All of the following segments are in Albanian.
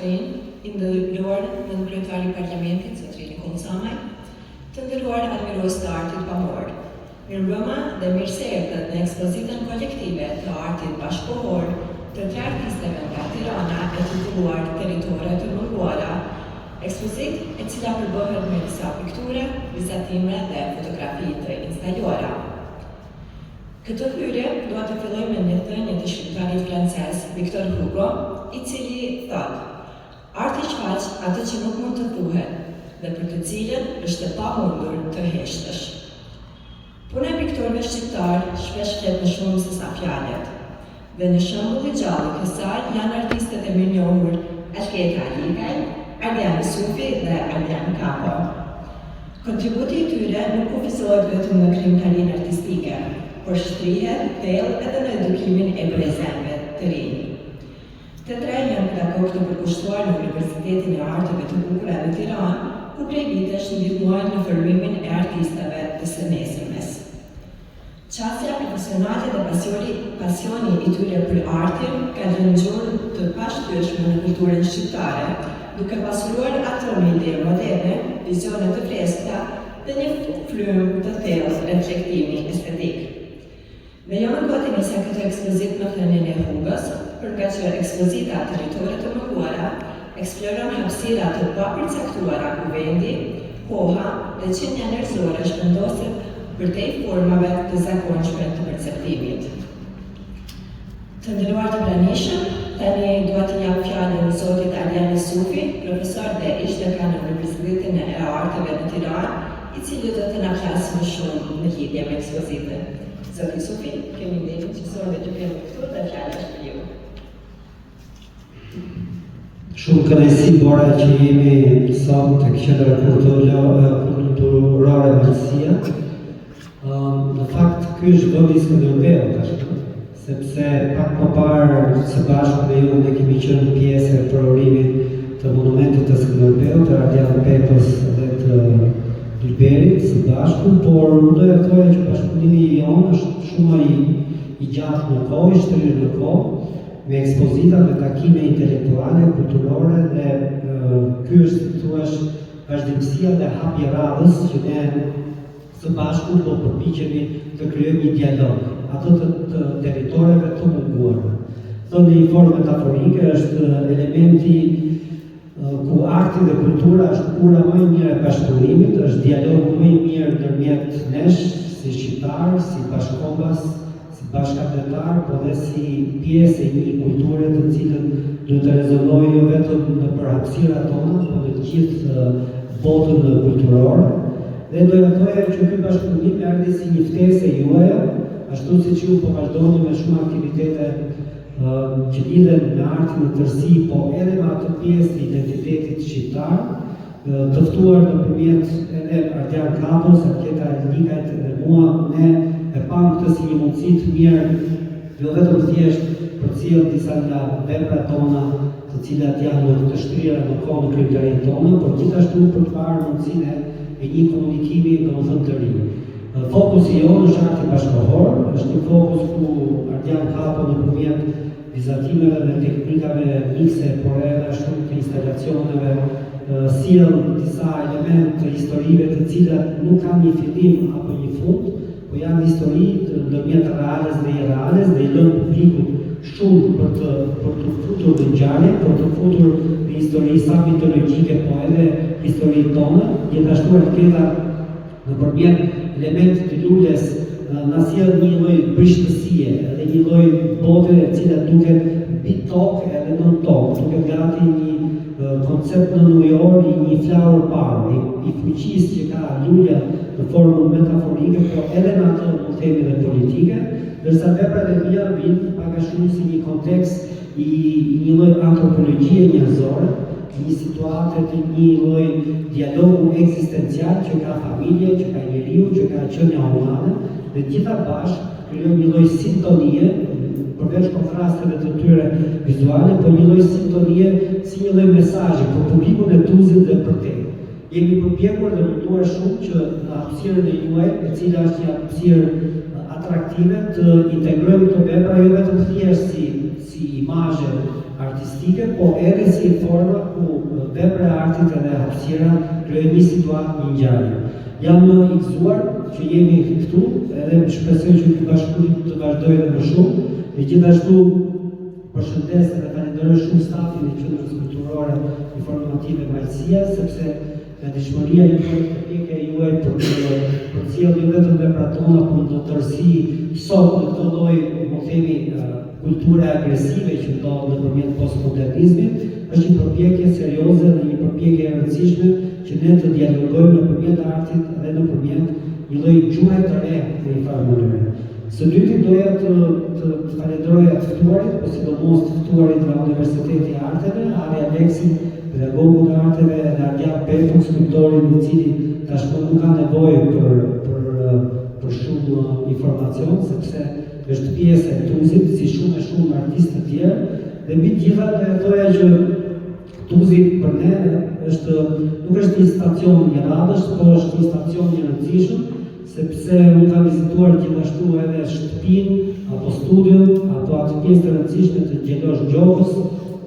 zotërinj, i nderuar nënkryetar i Parlamentit, zotëri Nikollë Camaj, të nderuar admirues të artit pamor, mirëmbrëma dhe mirë se erdhët në ekspozitën kolektive të artit bashkëkohor të tre artisteve nga Tirana e titulluar Territore të munguara, ekspozitë e cila përbëhet me disa piktura, vizatime dhe fotografi të instaluara. Këtë hyrje dua të filloj me një thënie të shkrimtarit francez Victor Hugo, i cili thotë, Arti shfaq atë që nuk mund të thuhet dhe për të cilën është e pamundur të heshtësh. Puna e piktorëve shqiptarë shpesh flet më shumë sesa fjalët. Dhe një shembull i gjallë i kësaj janë artistët e mirënjohur Alketa Alikaj, Ardian Isufi dhe Ardian Kapo. Kontributi i tyre nuk kufizohet vetëm në krijimtarinë artistike, por shtrihet thellë edhe në edukimin e brezave të rinj. Të tre janë pedagogë të përkushtuar në Universitetin e Arteve të Bukura në Tiranë, ku prej vitesh ndihmojnë në formimin e artistëve të së nesërmes. Qasja profesionale dhe pasioni pasioni i tyre për artin ka lënë gjurmë të pashlyeshme në kulturën shqiptare, duke pasuruar atë me ide moderne, vizione të freskëta dhe një frymë të thellë reflektimi estetik. Dhe jo më kot e nisa këtë ekspozitë me thënien e Hugos, për ngaqë ekspozita Territore të munguara eksploron hapësira të papërcaktuara ku vendi, koha dhe qenia njerëzore zhvendoset përtej formave të zakonshme të perceptimit. Të nderuar të pranishëm, tani dua t'i jap fjalën zotit Ardian Isufi, profesor dhe ish-dekan në Universitetin e Arteve në Tiranë, i cili do të na flasë më shumë në lidhje me ekspozitën. Zoti Isufi, kemi nderin që sonte t'ju kemi këtu dhe fjala është për ju. Shumë kënaqësi Bora që jemi sot tek Qendra Kulturore Malësia. Në fakt ky është vendi i Skënderbeut tashmë, sepse pak më parë së bashku me ju ne kemi qenë pjesë e përurimit të monumentit të Skënderbeut, të Ardian Pepës dhe të Ylberit së bashku, por unë doja të thoja që bashkëpunimi jonë është shumë më i, i gjatë në kohë, i shtrirë në kohë, me ekspozita, me takime intelektuale, kulturore dhe ky është, si thuash, vazhdimësia dhe hapi i radhës që ne së bashku po përpiqemi të krijojmë një dialog, atë të, të territoreve të munguara. Thënë në një formë metaforike është elementi ku arti dhe kultura është ura më e mirë e bashkëpunimit, është dialogu më i mirë ndërmjet nesh si shqiptarë, si bashkëkombas, si bashkatdhetarë, po dhe si pjesë e një kulture të cilën duhet të rezonojë jo vetëm nëpër hapësirat tona, po në gjithë botën kulturore. Dhe doja thoja që ky bashkëpunim erdhi si një ftesë e juaja, ashtu siç ju po vazhdoni me shumë aktivitete që lidhen me artin në tërësi, po edhe me atë pjesë të identitetit shqiptar, të ftuar nëpërmjet edhe Ardian Kapos, Alketa Likajt dhe mua, ne e pamë këtë si një mundësi të mirë, jo vetëm thjesht për të sjellë disa nga veprat tona, të cilat janë të shtrira në kohë në krijimtarinë tonë, por gjithashtu për të parë mundësinë e një komunikimi, domethënë të ri. Fokusi jonë është arti bashkëkohor, është një fokus ku Ardian Kapo nëpërmjet vizatimeve dhe teknikave mikse, por edhe ashtu të instalacioneve, sjell disa elementë të historive të cilat nuk kanë një fillim apo një fund, po janë histori ndërmjet reales dhe irreales dhe i lënë publikut shumë për të për të futur në ngjarje, për të futur në histori sa mitologjike, po edhe historitë tona. Gjithashtu Alketa Nëpërmjet elementit të lules na sjell një lloj brishtësie edhe një lloj bote e cila duket mbi tokë edhe nën tokë, duket gati një koncept nënujor i një flower power, i, i fuqisë që ka lulja në formën metaforike, po edhe në atë mund të themi dhe politike, ndërsa veprat e mia vijnë pak a shumë si një kontekst i, i një lloj antropologjie njerëzore, një situate të një lloj dialogu ekzistencial që ka familja, që ka njeriu, që ka qenia humane, dhe të gjitha bashkë krijojnë një lloj sintonie, përveç kontrasteve të tyre vizuale, por një lloj sintonie si një lloj mesazhi për publikun e Tuzit dhe përtej. Jemi përpjekur dhe munduar shumë që në hapësirën e juaj, e cila është një hapësirë atraktive, të integrojmë këto vepra jo vetëm thjesht si si imazhe. artistike, po edhe si forma ku vepra e artit edhe hapësira krijojnë një situatë, një ngjarje. Jam i gëzuar që jemi këtu edhe shpresoj që ky bashkëpunim të vazhdojë edhe më shumë dhe gjithashtu përshëndes dhe falenderoj shumë stafin e Qendrës Kulturore Informative Malësia sepse Gatishmëria juaj, përpjekja juaj për të përcjellë jo vetëm veprat tona, por në tërësi sot në këtë lloj, mund themi, kulture agresive që ndodh nëpërmjet postmodernizmit, është një përpjekje serioze dhe një përpjekje e rëndësishme që ne të dialogojmë nëpërmjet artit dhe nëpërmjet një lloj gjuhe të re në një farë mënyre. Së dyti doja të të, të falenderoja të ftuarit, po sidomos të ftuarit nga Universiteti i Arteve, Ari Aleksin, pedagogun e arteve dhe Ardian Pepun, skulptorin i cili tashmë nuk ka nevojë për për për shumë informacion sepse është pjesë e Tuzit si shumë e shumë artistë të tjerë dhe mbi të gjitha do të thoja që Tuzi për ne është nuk është një stacion i radhës, por është një stacion i rëndësishëm sepse unë kam vizituar gjithashtu edhe shtëpinë apo studion apo atë pjesë të rëndësishme të Gjelosh Gjokës,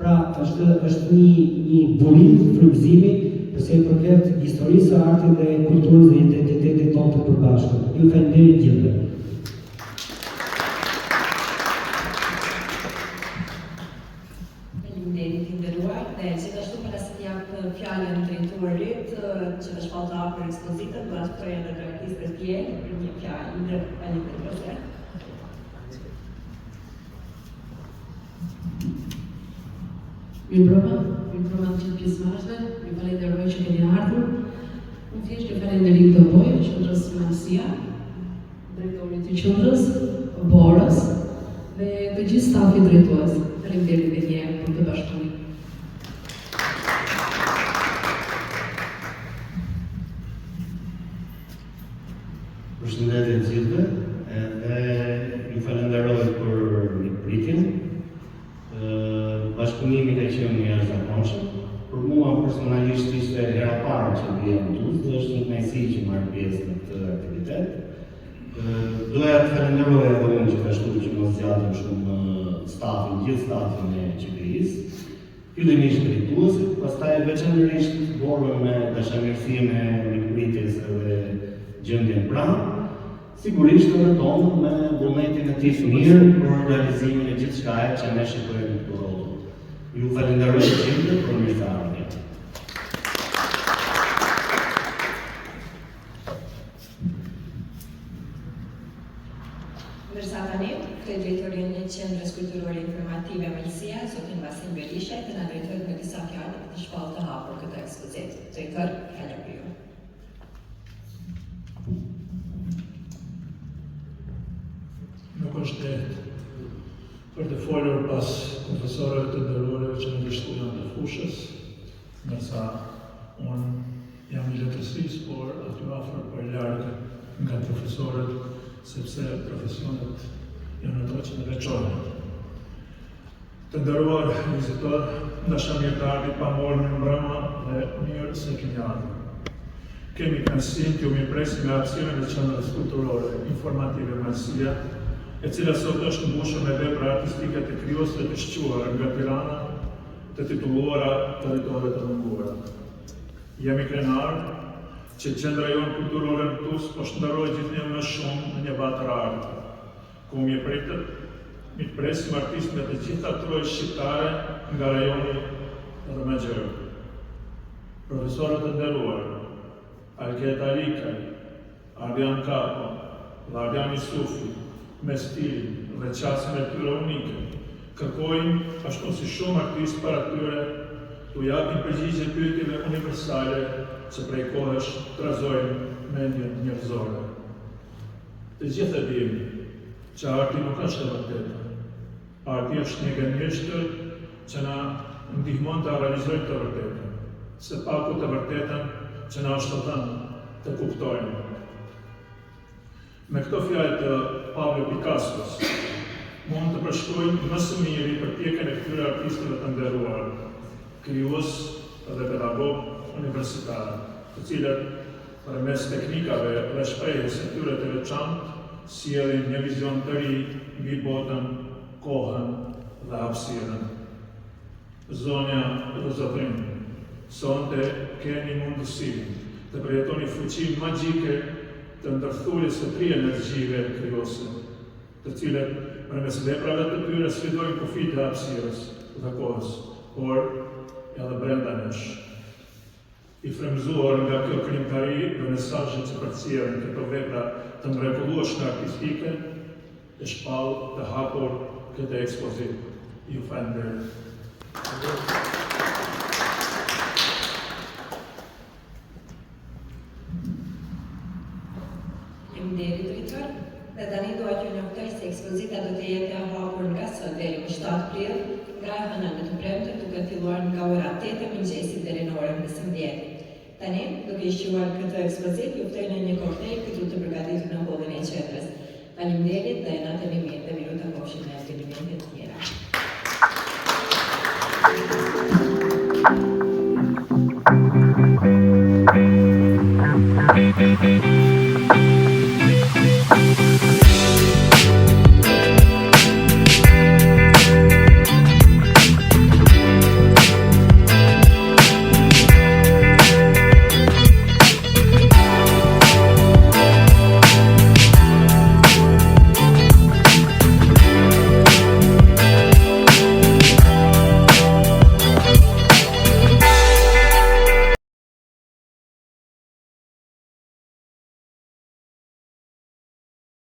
pra është është një një burim frymëzimi për sa i përket historisë së artit dhe kulturës dhe identitetit tonë të përbashkët. Ju faleminderit gjithëve. Faleminderit i nderuar dhe gjithashtu para se të jap fjalën drejtorit që të shpall të hapur ekspozitën, dua të ftoj edhe dy artistët e tjerë për një fjalë falënderuese. Mirëmbrëma, mirëmbrëma të gjithë pjesëmarrësve, ju falenderoj që keni ardhur. Unë thjesht një falënderim do bëj qendrës Malësia, drejtorit të qendrës, Borës dhe të gjithë stafit drejtues. Faleminderit edhe një herë për këtë bashkëpunim. Përshëndetje të gjithëve, edhe ju falenderoj për mikpritjen. Bashkëpunimi ka qenë i jashtëzakonshëm. Për mua personalisht ishte hera e parë që vija në Tuz dhe është një kënaqësi që marr pjesë në këtë aktivitet. Doja të falenderoj edhe unë gjithashtu që mos zgjatem shumë stafin, gjithë stafin e QKI-së. Fillimisht drejtuesit, pastaj veçanërisht Borën me dashamirësinë e mikpritjes edhe gjendjen pranë. Sigurisht edhe Tomën me vullnetin e tij të mirë për realizimin e gjithçkaje që ne shikojmë këtu rrotull. Ju falenderoj të gjithëve për mirëseardhjen. Ndërsa tani, ftoj drejtorin e Qendrës Kulturore Informative Malësia, zotin Vasil Berishaj, të na drejtohet me disa fjalë dhe të shpallë të hapur këtë ekspozitë. Drejtor, fjala për ju. Nuk është lehtë për të folur pas profesorëve të nderuar që në dështu janë të fushës, ndërsa unë jam i letërsisë, por aty afër por larg nga profesorët, sepse profesionet janë ato që në veçojnë. Të nderuar vizitorë, dashamirë të artit pamor, mirëmbrëma dhe mirë se keni ardhur. Kemi kënaqësinë t'ju mirëpresim në hapësirën e Qendrës Kulturore Informative Malësia, e cila sot është mbushur me vepra artistike të krijuesve të shquar nga Tirana, të titulluara Territore të munguara. Jemi krenarë që qendra jonë kulturore në Tuz po shndërrohet gjithnjë më shumë në një vatër arti. ku mirëpritët, mikpresim artistë nga të gjitha trojet shqiptare nga rajoni dhe më gjerë. Profesorët e nderuar, Alketa Likaj, Ardian Kapo dhe Ardian Isufi, me stilin dhe qasjen e tyre unike, kërkojnë, ashtu si shumë artistë para tyre, t'u japin përgjigje pyetjeve universale që prej kohësh trazojnë mendjen njerëzore. Të gjithë e dimë që arti nuk është e vërteta. Arti është një gënjeshtër që na ndihmon ta realizojmë të vërtetën, së paku të vërtetën që na është dhënë të kuptojmë. Me këto fjalë të Pablo Picassos, mund të përshkruajmë më së miri përpjekjen e këtyre artistëve të nderuar, krijues dhe pedagogë universitarë, të cilët Përmes teknikave dhe shprehjes së tyre të veçantë, sjellin një vizion të ri mbi botën, kohën dhe hapësirën. Zonja dhe zotërinj, sonte keni mundësinë të përjetoni fuqinë magjike të ndërthurjes së tri energjive krijuese, të cilat përmes veprave të tyre sfidojnë kufijtë e hapësirës dhe kohës, por edhe brenda nesh. I frymëzuar nga kjo krijimtari dhe mesazhet që përcjellin këto vepra të mrekullueshme artistike, e shpall të hapur këtë ekspozitë. Ju falënderoj. Faleminderit drejtor. Dhe tani dua t'ju njoftoj se ekspozita do të jetë e hapur nga sot deri më 7 prill, nga e hëna në të premte duke filluar nga ora 8 e mëngjesit deri në orën 15. Tani, duke shijuar këtë ekspozitë, ju ftoj në një koktejl këtu të përgatitur në hollin e qendrës. Faleminderit dhe natën e mirë dhe miru takofshim në evenimente të tjera.